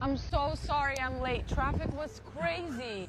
I'm so sorry I'm late. Traffic was crazy.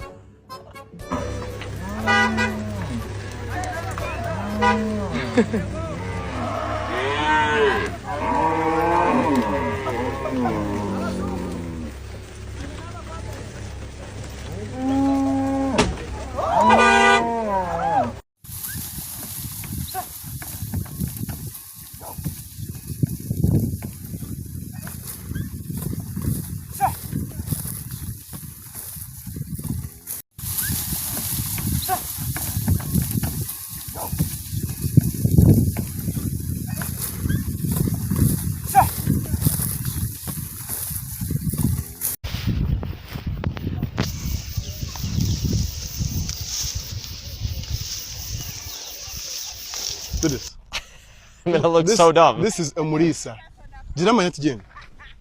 Do this. I'm gonna look This, so dumb. This is Omurisa. Gira amanya tugende.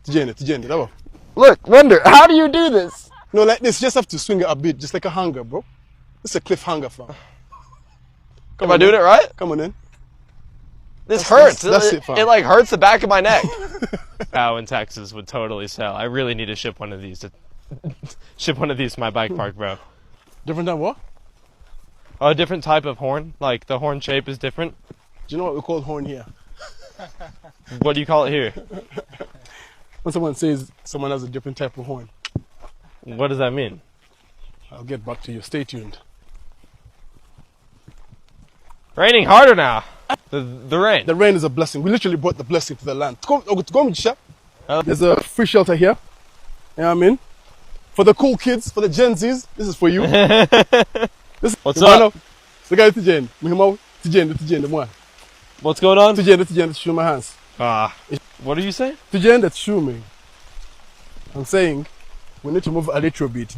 Tugende, tugende. Raba. Look, Wonder, how do you do this? No, like this. You just have to swing it a bit, just like a hanger, bro. This is a cliffhanger, fam. Come Am I on, doing it then. right? Come on, then. This hurts. that's it, it, fam. it like hurts the back of my neck. Cow in Texas would totally sell. I really need to ship one of these to ship one of these to my bike park, bro. Different than what? A different type of horn. Like the horn shape is different. Do you know what we call horn here? What do you call it here? When someone says someone has a different type of horn, What does that mean? I'll get back to you. Stay tuned. Raining harder now. The rain. The rain is a blessing. We literally brought the blessing to the land. There's a free shelter here. You know what I mean? For the cool kids, for the Gen Zs, this is for you. This, What's up? Sigaye tugende. Muhima tugende tugende mwana. What's going on? Tugende tugende tushume hansi. Ah, what are you saying? Tugende tushume. I'm saying we need to move a little bit.